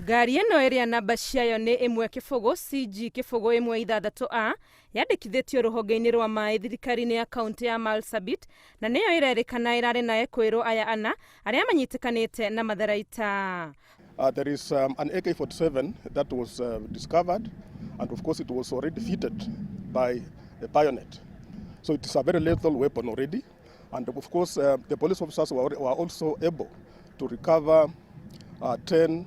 Ngari ĩno ĩrĩa namba ciayo nĩ 1 0 CG 0 1 6 A yandĩkithĩtio rũhonge-inĩ rwa maĩ thirikari-inĩ ya kaunti ya Marsabit na nĩyo ĩrerĩkana ĩrarĩ na ekwĩrwo aya ana arĩa manyitĩkanĩte na matharaita. There is an AK-47 that was discovered, and of course it was already fitted by a bayonet. So it is a very lethal weapon already. And of course, the police officers were also able to recover 10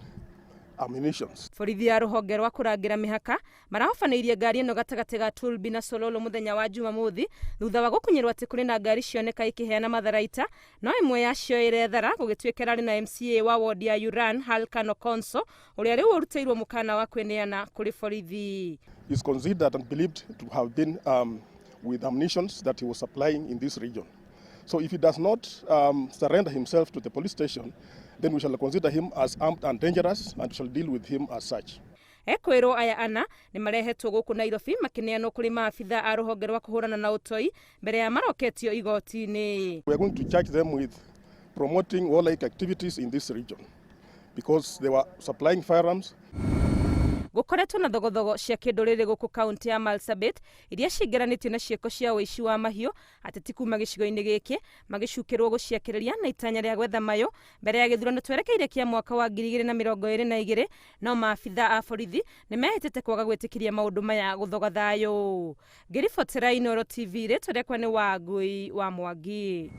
ammunitions. Borithi ya rũhonge rwa kũrangĩra mĩhaka marahobanĩirie ngari ĩno gatagatĩ ga Turbi na Sololo mũthenya wa Jumamothi thutha wa gũkunyĩrwo atĩ kũrĩ na ngari cioneka ikĩheana matharaita, no ĩmwe yacio ĩrethara gũgĩtuĩka ĩrarĩ na MCA wa wodi ya Uran Halkano Konso, ũrĩa rĩu ũrutĩirwo mũkana wa kwĩneana kũrĩ borithi. Is considered and believed to have been with ammunitions that he was supplying in this region. So if he does not surrender himself to the police station, then we shall consider him as armed and dangerous and we shall deal with him as such. Ekwĩrwo aya ana nĩ marehetwo gũkũ Nairobi makĩneanwo kũrĩ maabitha a rũhonge rwa kũhũrana na ũtoi mbere ya maroketio igoti-inĩ. We are going to charge them with promoting warlike activities in this region because they were supplying firearms. Gũkoretwo na thogothogo cia kĩndũrĩrĩ gũkũ kaunti ya Marsabit iria cingĩranĩtio na ciĩko cia ũici wa mahiũ, ateti kuma gĩcigo-inĩ gĩkĩ magĩcukĩrwo gũciakĩrĩria na itanya rĩa gwetha mayũ mbere ya gĩthurano twerekeire kĩa mwaka wa 2022, no maabitha a borithi nĩ mehĩtĩte kwaga gwĩtĩkĩria maũndũ maya gũthoga thayũ. Ngĩribotera Inooro TV, rĩtwa rĩakwa nĩ Wangui wa Mwangi.